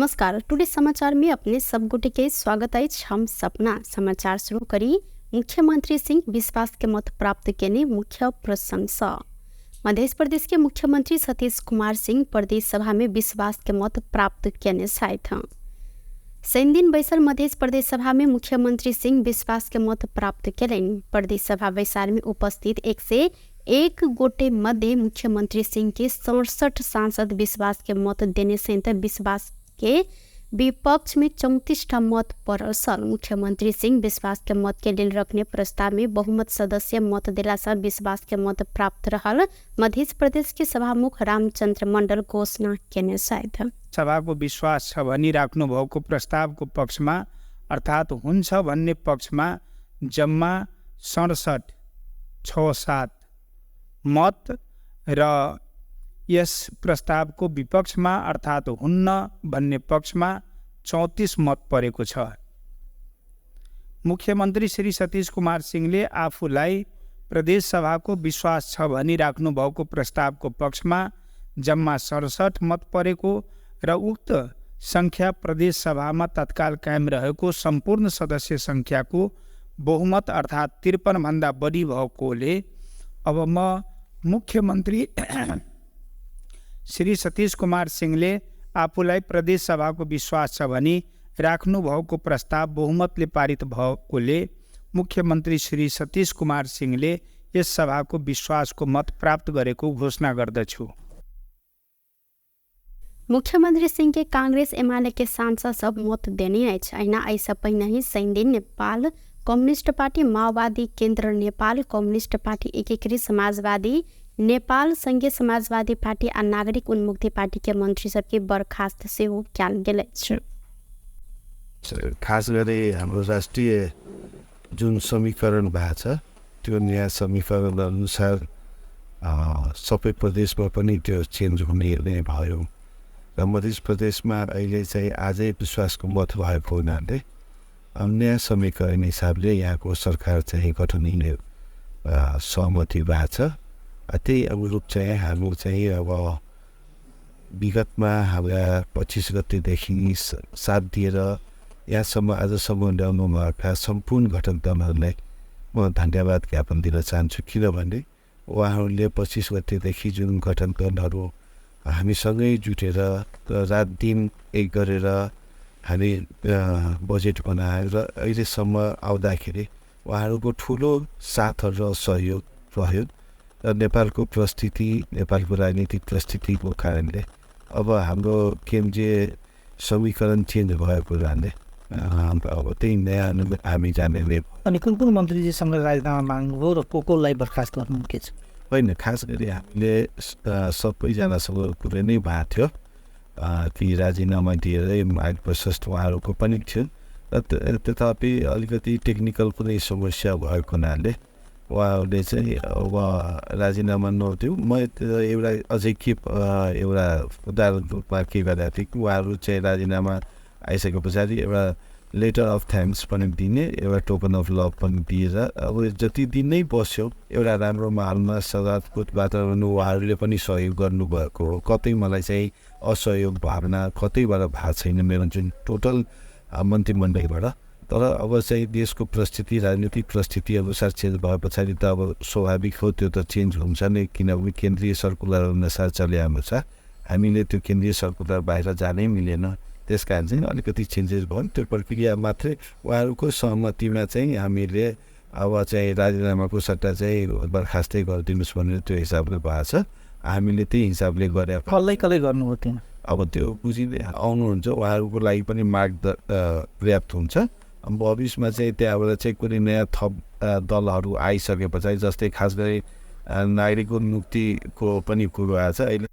नमस्कार, टुडे समाचार में अपने सब गोटे के स्वागत अछि। हम सपना समाचार शुरू करी। मुख्यमंत्री सिंह विश्वास के मत प्राप्त केने मुख्य प्रशंसा। मध्य प्रदेश के मुख्यमंत्री सतीश कुमार सिंह प्रदेश सभा में विश्वास के मत प्राप्त केने छथि। शनि दिन बैसल मध्य प्रदेश सभा में मुख्यमंत्री सिंह विश्वास के मत प्राप्त केलनि। प्रदेश सभा बैसार में उपस्थित 101 गोटे मध्य मुख्यमंत्री सिंह के 67 सांसद विश्वास के मत देने से विश्वास के विपक्ष में 34 टा मत पड़ल छल। मुख्यमंत्री सिंह विश्वास के मत के लेल रखने प्रस्ताव में बहुमत सदस्य मत देला से विश्वास के मत प्राप्त रहल मध्य प्रदेश के सभामुख रामचंद्र मंडल घोषणा केने छथि। सभाको विश्वास छ भनी राख्नु भएको प्रस्तावको पक्षमा अर्थात् हुन्छ भन्ने पक्षमा जम्मा 67 6 7 मत र यस प्रस्तावको विपक्षमा अर्थात् हुन्न भन्ने पक्षमा 34 मत परेको छ। मुख्यमन्त्री श्री सतीश कुमार सिंहले आफूलाई प्रदेश सभाको विश्वास छ भनी राख्नु भएको प्रस्तावको पक्षमा जम्मा 67 मत परेको र उक्त सङ्ख्या प्रदेश सभामा तत्काल कायम रहेको सम्पूर्ण सदस्य सङ्ख्याको बहुमत अर्थात् 53 भन्दा बढी भएकोले अब म मुख्यमन्त्री श्री सतीश कुमार सिंहले आफूलाई प्रदेश सभाको विश्वास छ भनी राख्नु भएको प्रस्ताव बहुमतले पारित भएकोले मुख्यमन्त्री श्री सतीश कुमार सिंहले यस सभाको विश्वासको मत प्राप्त गरेको घोषणा गर्दछु। मुख्यमंत्री सिंह के कांग्रेस एमाले के सांसद सब मत देने अछि। अहिना एहिसँ पहिनहि शनि दिन नेपाल कम्युनिस्ट पार्टी, माओवादी केन्द्र नेपाल, कम्युनिस्ट पार्टी एकीकृत समाजवादी नेपाल, संघीय समाजवादी पार्टी आ नागरिक उन्मुक्ति पार्टी के मंत्री सबके बर्खास्त सेहो कयल गेल अछि। खास गरी हाम्रो राष्ट्रिय जुन समीकरण भएको छ, त्यो नयाँ समीकरण अनुसार सबै प्रदेशमा पनि त्यो चेन्ज हुने नै भयो र मध्य प्रदेशमा अहिले चाहिँ आजै विश्वासको मत भएको हुनाले नयाँ समीकरण हिसाबले यहाँको सरकार चाहिँ गठन हुने सहमति भएको छ। त्यही अनुरूप चाहिँ हाम्रो चाहिँ अब विगतमा हाम्रा 25 गतेदेखि साथ दिएर यहाँसम्म आजसम्म ल्याउनु भएका सम्पूर्ण घटक दलहरूलाई म धन्यवाद ज्ञापन दिन चाहन्छु, किनभने उहाँहरूले 25 गतेदेखि जुन घटक दलहरू हामीसँगै जुटेर रात दिन एक गरेर हामी बजेट बनाएर अहिलेसम्म आउँदाखेरि उहाँहरूको ठुलो साथ र सहयोग रह्यो र नेपालको परिस्थिति, नेपालको राजनीतिक परिस्थितिको कारणले अब हाम्रो केन्द्रीय समीकरण चेन्ज भएको हुनाले अब त्यही नयाँ हामी जाने नै। अनि कुन कुन मन्त्रीजीसँग राजीनामा माग्नुभयो र को कोलाई बर्खास्त गर्नु के छ? होइन, खास गरी हामीले सबैजनासँग कुरो नै भएको थियो ती राजीनामा दिएरै प्रशस्त उहाँहरूको पनि थियो र तथापि अलिकति टेक्निकल कुनै समस्या भएको हुनाले उहाँहरूले चाहिँ अब राजीनामा नदिउँ। म एउटा अझै के एउटा उदाहरण रूपमा के गरेको थिएँ कि उहाँहरू चाहिँ राजीनामा आइसके पछाडि एउटा लेटर अफ thanks पनि दिने, एउटा टोकन अफ लभ पनि दिएर अब जति दिन नै बस्यो एउटा राम्रो माहौलमा सकारात्मक वातावरण उहाँहरूले पनि सहयोग गर्नुभएको हो। कतै मलाई चाहिँ असहयोग भावना कतैबाट भएको छैन मेरो जुन टोटल मन्त्रीमण्डलबाट। तर अब चाहिँ देशको परिस्थिति, राजनीतिक परिस्थिति अनुसार चेन्ज भए पछाडि त अब स्वाभाविक हो, त्यो त चेन्ज हुन्छ नै, किनभने केन्द्रीय सर्कुलर अनुसार चले अनुसार हामीले त्यो केन्द्रीय सर्कुलर बाहिर जानै मिलेन। त्यस कारण चाहिँ अलिकति चेन्जेस भयो। त्यो प्रक्रिया मात्रै उहाँहरूको सहमतिमा चाहिँ हामीले अब चाहिँ राजीनामाको सट्टा चाहिँ बर्खास्तै गरिदिनुहोस् भनेर त्यो हिसाबले भएको छ। हामीले त्यही हिसाबले गरे। कसलाई कसलाई गर्नुभयो त्यहाँ? अब त्यो बुझिँदै आउनुहुन्छ, उहाँहरूको लागि पनि मार्ग पर्याप्त हुन्छ। भविष्यमा चाहिँ त्यहाँबाट चाहिँ कुनै नयाँ थप दलहरू आइसके पछाडि, जस्तै खास गरी नागरिक उन्मुक्तिको पनि कुरो आएको छ अहिले।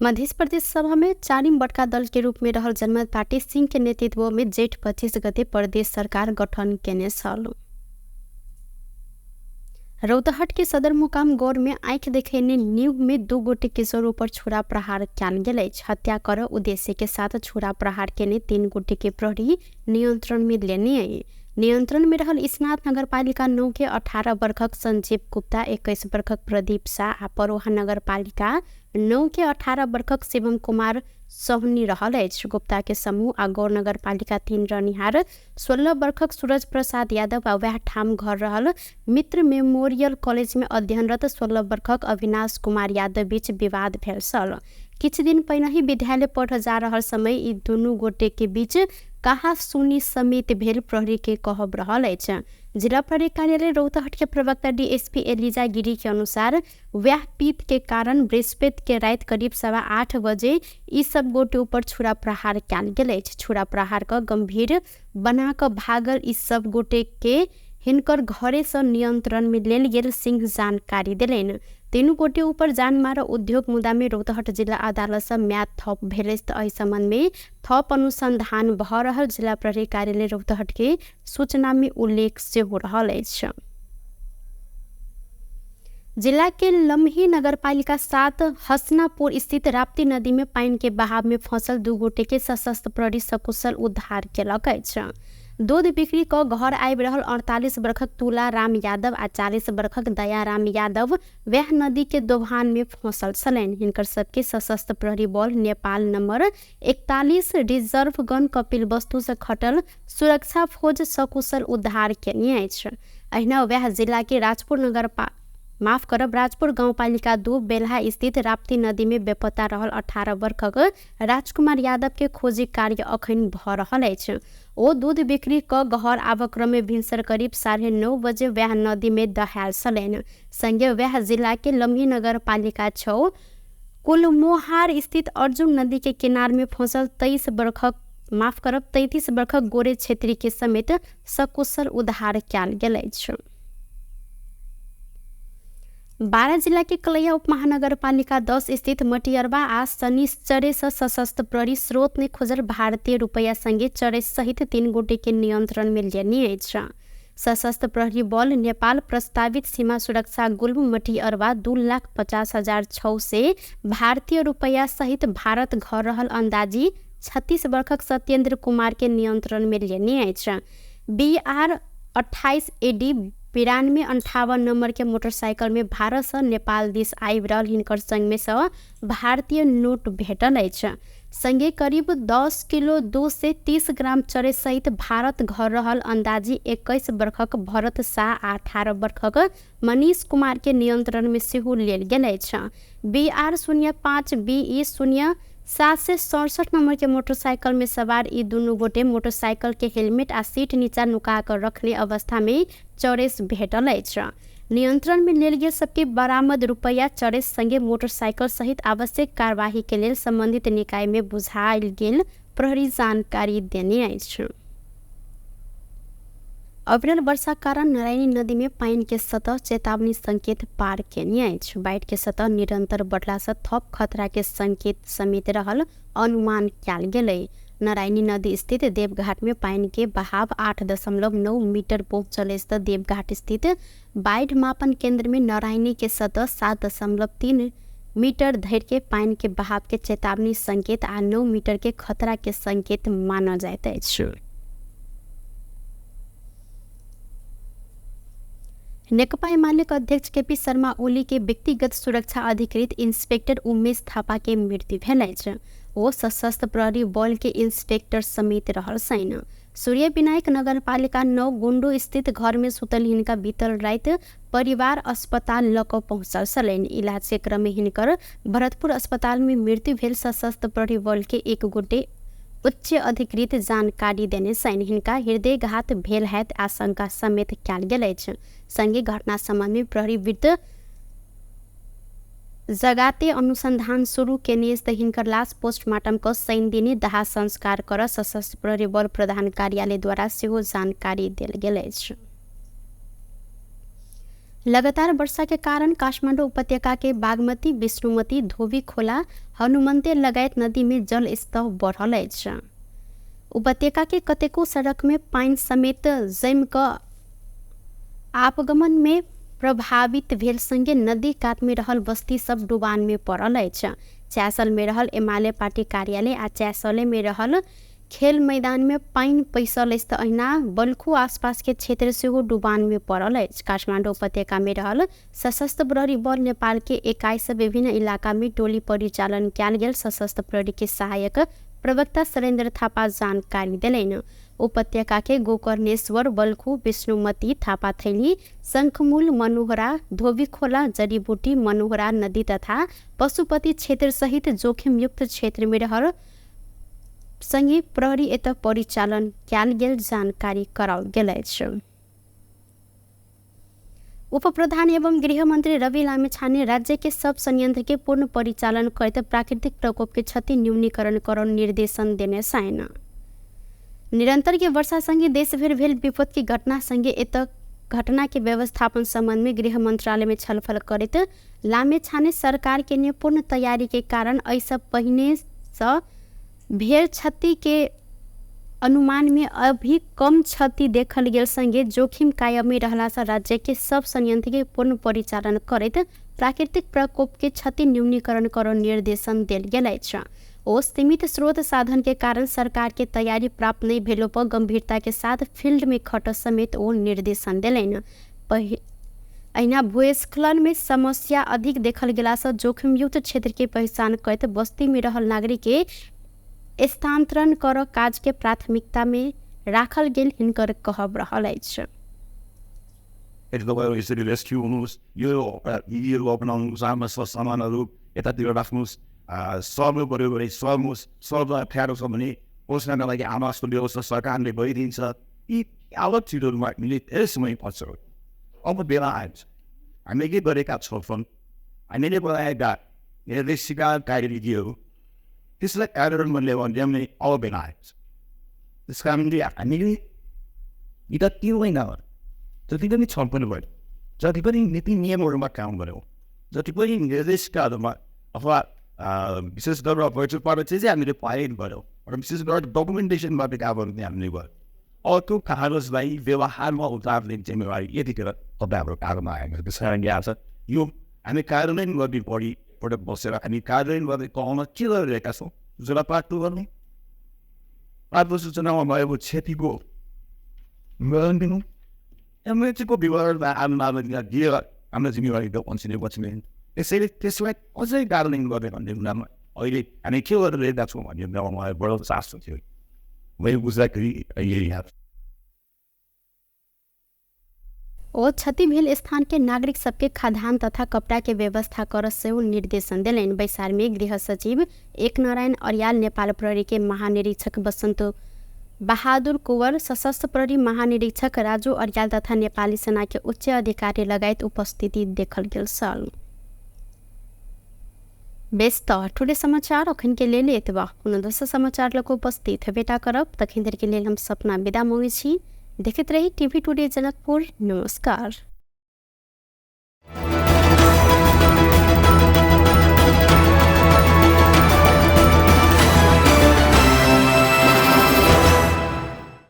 मध्य प्रदेश सभा में चारिम बड़का दल के रूप में रहल जनमत पार्टी सिंह के नेतृत्व में जेठ 25 गते प्रदेश सरकार गठन केने छल। रौतहट के सदरमुकाम गौर में आँखि देखेने नींव में 2 गोटे किशोर ऊपर छुरा प्रहार कयल गेल अछि। हत्या कर उद्देश्य के साथ छुरा प्रहार केने 3 गोटे के प्रहरी नियंत्रण में लेने। नियंत्रण में रहल स्नात नगरपालिका 9 के 18 वर्षक संजीव गुप्ता, 21 वर्षक प्रदीप शाह आ परोहा नगरपालिका 9 के 18 वर्षक शिवम कुमार सोहनी रहल अछि। गुप्ता के समूह आ गौर नगरपालिका 3 रहनिहार 16 वर्षक सूरज प्रसाद यादव आ वएह ठाम घर रहल मित्र मेमोरियल कॉलेज में अध्ययनरत 16 वर्षक अविनाश कुमार यादव बीच विवाद भेल छल। किछु दिन पहिने ही विद्यालय पढ़ जा रहल समय ई दुनू गोटे के बीच कहा सुनी समेत भेल प्रहरी के कहब रहल अछि। जिला प्रहरी कार्यालय रौतहट के प्रवक्ता डीएसपी एलिजा गिरी के अनुसार व्याह पीत के कारण बृहस्पति के राति करीब 8:15 बजे ई सब गोटे ऊपर छुरा प्रहार कयल गेल अछि। छुरा प्रहार क गंभीर बना कऽ भागल ई सब गोटे के हिनकर घरे सँ नियंत्रण में लेल गेल सिंह जानकारी देलनि। तीनू गोटे ऊपर जानमार उद्योग मुद्दा में रौतहट जिला अदालत सँ म्याद थप भेल अछि। एहि संबंध में थप अनुसंधान भऽ रहल जिला प्रहरी कार्यालय रौतहट के सूचना में उल्लेख सेहो रहल अछि। जिला के लमही नगरपालिका 7 हसनापुर स्थित राप्ती नदी में पानि के बहाव में फंसल 2 गोटे के सशस्त्र प्रहरी सकुशल उद्धार केलक अछि। दूध बिक्री क घर आबि रहल 48 वर्षक तुला राम यादव आ 40 वर्षक दयाराम यादव वएह नदी के दोभान में फंसल छलनि। हिनकर सबके सशस्त्र प्रहरी बल नेपाल नंबर 41 रिजर्व गन कपिल वस्तु से खटल सुरक्षा फौज सकुशल उद्धार केने अछि। अहिना वएह जिला के राजपुर नगर राजपुर गाउँपालिका 2 बेल्हा स्थित राप्ती नदी में बेपत्ता रहल 18 वर्षक राजकुमार यादव के खोजी कार्य अखन भऽ रहल अछि। ओ दूध बिक्री क घर आबऽ क्रम में भिनसर करीब 9:30 बजे वएह नदी में दहायल छलनि। संगे वएह जिला के लमही नगरपालिका 6 कुलमोहार स्थित अर्जुन नदी के किनार में फंसल 33 वर्षक गोरे छेत्री के समेत सकुशल उद्धार कयल गेल अछि। 12 जिला के कलैया उपमहानगरपालिका 10 स्थित मटियरबा आ शनिश्चरे से सशस्त्र प्रहरी स्रोत ने खोजल भारतीय रुपैया संगे चरे सहित 3 गोटे के नियंत्रण में लेने अछि। सशस्त्र प्रहरी बल नेपाल प्रस्तावित सीमा सुरक्षा गुल्म मटियरबा 2,50,600 से भारतीय रुपैया सहित भारत घर रहल अंदाजी 36 वर्षक सत्येंद्र कुमार के नियंत्रण में लेने अछि। BR 28 AD 9258 number के मोटरसाइकिल में भारत से नेपाल दिस आबि रहल हिनकर संग में से भारतीय नोट भेटल अछि। संगे करीब 10 किलो 230 ग्राम चरे सहित भारत घर रहल अंदाजी 21 वर्षक भरत शाह आ 18 वर्षक मनीष कुमार के नियंत्रण में सेहो लेल गेल अछि। BR 05 BE 0767 number के मोटरसाइकिल में सवार ई दुनू गोटे मोटरसाइकिल के हेलमेट आ सीट नीचा नुका कर रखने अवस्था में चरेस भेटल अछि। नियंत्रण में लेल गेल सबके बरामद रुपैया चरेस संगे मोटरसाइकिल सहित आवश्यक कार्यवाही के लेल संबंधित निकाय में बुझायल गेल प्रहरी जानकारी देने अछि। अविरल वर्षा कारण नारायणी नदी में पानि के सतह चेतावनी संकेत पार केने अछि। बाढ़ि के सतह निरंतर बढ़ला से थप खतरा के संकेत समेत रहल अनुमान कयल गेलै। नारायणी नदी स्थित देवघाट में पानि के बहाव 8.9 मीटर पहुँचल अछि तऽ देवघाट स्थित बाढ़ि मापन केंद्र में नारायणी के सतह 7.3 मीटर धरि के पानि के बहाव के चेतावनी संकेत आ 9 मीटर के खतरा के संकेत मानल जाइत अछि। नेकपा एमाले के अध्यक्ष केपी शर्मा ओली के व्यक्तिगत सुरक्षा अधिकृत इंस्पेक्टर उमेश थापा के मृत्यु भेल अछि। ओ सशस्त्र प्रहरी बल के इंस्पेक्टर समेत रहल छनि। सूर्य विनायक नगरपालिका 9 गुंडू स्थित घर में सुतल हिनका बीतल राति परिवार अस्पताल लऽ कऽ पहुँचल छलनि। इलाज के क्रम में हिनकर भरतपुर अस्पताल में मृत्यु भेल सशस्त्र प्रहरी बल के एक गोटे उच्च अधिकृत जानकारी देने छनि। हिनका हृदयघात भेल हैत आशंका समेत कयल गेल अछि। संगे घटना संबंध में प्रहरी वृत्त जगाते अनुसंधान शुरू केने अछि तऽ हिनकर लाश पोस्टमार्टम कऽ शनि दिने दाह संस्कार कर सशस्त्र प्रहरी बल प्रधान कार्यालय द्वारा सेहो जानकारी देल गेल अछि। लगातार वर्षा के कारण काठमाडौँ उपत्यका के बागमती, विष्णुमती, धोबी खोला, हनुमंते लगायत नदी में जल स्तर बढ़ल अछि। उपत्यका के कतेको सड़क में पानि समेत जमि कऽ आवागमन में प्रभावित भेल संगे नदी कात में रहल बस्ती सब डुबान में पड़ल अछि। च्यासल में रहल एमाले पार्टी कार्यालय आ च्यासले में रहल खेल मैदान में पानि पैसल अछि तऽ अहिना बल्खु आसपास के क्षेत्र सेहो डुबान में पड़ल अछि। काठमाडौँ उपत्यका में रहल सशस्त्र प्रहरी बल नेपाल के इकाई से विभिन्न इलाका में टोली परिचालन कयल गेल सशस्त्र प्रहरी के सहायक प्रवक्ता शैलेन्द्र थापा जानकारी देलनि। उपत्यका के गोकर्णेश्वर, बल्खु, विष्णुमती, थापाथैली, शंखमूल, मनोहरा, धोबीखोला, जडीबूटी, मनोहरा नदी तथा पशुपति क्षेत्र सहित जोखिमयुक्त क्षेत्र में रहल संगे प्रहरी एतय परिचालन कयल गेल जानकारी कराओल गेल अछि। उप प्रधान एवं गृहमंत्री रवि लामिछाने राज्य के सब संयंत्र के पूर्ण परिचालन करैत प्राकृतिक प्रकोप के क्षति न्यूनीकरण करन निर्देशन देने छैन। निरंतर के वर्षा संगे देशभरि भेल विपद के घटना संगे एतय घटना के व्यवस्थापन संबंध में गृह मंत्रालय में छलफल करैत लामिछाने सरकार के ने पूर्ण तैयारी के कारण एहि पहिने सँ भेल क्षति के अनुमान में अभी कम क्षति देखल गेल संगे जोखिम कायम रहला से राज्य के सब संयंत्र के पूर्ण परिचालन करैत प्राकृतिक प्रकोप के क्षति न्यूनीकरण करन निर्देशन देल गेल अछि। ओ सीमित स्रोत साधन के कारण सरकार के तैयारी प्राप्त नहीं भेलो पर गंभीरता के साथ फील्ड में खट समेत ओ निर्देशन देलनि। अहिना भूस्खलन में समस्या अधिक देखल गेला से जोखिमयुक्त क्षेत्र के पहचान करैत बस्ती में रहल नागरिक के स्थानांतरण कर काज के प्राथमिकता में राखल गेल हिनकर कहब रहल अछि। यसरी रेस्क्यु हुनुहोस्, यो यीहरू अपनाउनुहोस्, आमा सामानहरू यतातिर राख्नुहोस्, सर्नु पऱ्यो भने सर्नुहोस्, सर्न अप्ठ्यारो छ भने पहुँच्नका लागि आवासको व्यवस्था सरकारले गरिदिन्छ। यी आवत चिजहरूमा हामीले धेरै समय खर्च गर्यौँ। अब बेला आएको छ, हामीले के गरेका छौँ, हामीले बनाएका निर्देशिका कार्यविधिहरू त्यसलाई कार्यान्वयनमा ल्याउने अब बेला आएको छ। त्यस कारणले हामीले विगत 3 महिनामा जति पनि छलफल भयो, जति पनि नीति नियमहरूमा काम गऱ्यौँ, जति पनि निर्देशिकाहरूमा अथवा विशेष गरेर बैठकबाट चाहिँ हामीले पालन गऱ्यौँ र विशेष गरेर डकुमेन्टेसनबाट कामहरू चाहिँ हामीले गऱ्यौँ। अब त्यो कागजलाई व्यवहारमा उतार्ने जिम्मेवारी यतिखेर तपाईँहरूको कागजमा आएको छ। त्यस कारणले आज यो हामी कार्यान्वयन गर्ने बढी पटक बसेर हामी कार्यान्वयन गर्ने तहमा के गरिरहेका छौँ? सूचना प्राप्त गर्ने, प्राप्त सूचनामा भएको क्षतिको विवरण दिनु, क्षतिको विवरणमा आम दिएर हाम्रो जिम्मेवारी पन्छिने पछिने त्यसैले त्यसलाई अझै कार्यान्वयन गर्ने भन्ने कुरामा अहिले हामी के गरिरहेका छौँ भन्ने कुरामा मलाई बडो चासो थियो। मैले बुझ्दाखेरि यही ओ क्षति भेल स्थान के नागरिक सबके खाद्यान्न तथा कपड़ा के व्यवस्था कर सेहो निर्देशन देलनि। बैसार में गृह सचिव एक नारायण अर्याल, नेपाल प्रहरी के महानिरीक्षक बसन्त बहादुर कुंवर, सशस्त्र प्रहरी महानिरीक्षक राजू अर्याल तथा नेपाली सेना के उच्च अधिकारी लगायत उपस्थिति देखल गेल छल। बेस त ठुले समाचार अखन के लेल एतबा। कोनो दोसर समाचार लग उपस्थित भेटा करब, तखन धरि के लेल हम सपना विदा मांगै छी। देखैत रही टीवी टुडे जनकपुर। नमस्कार।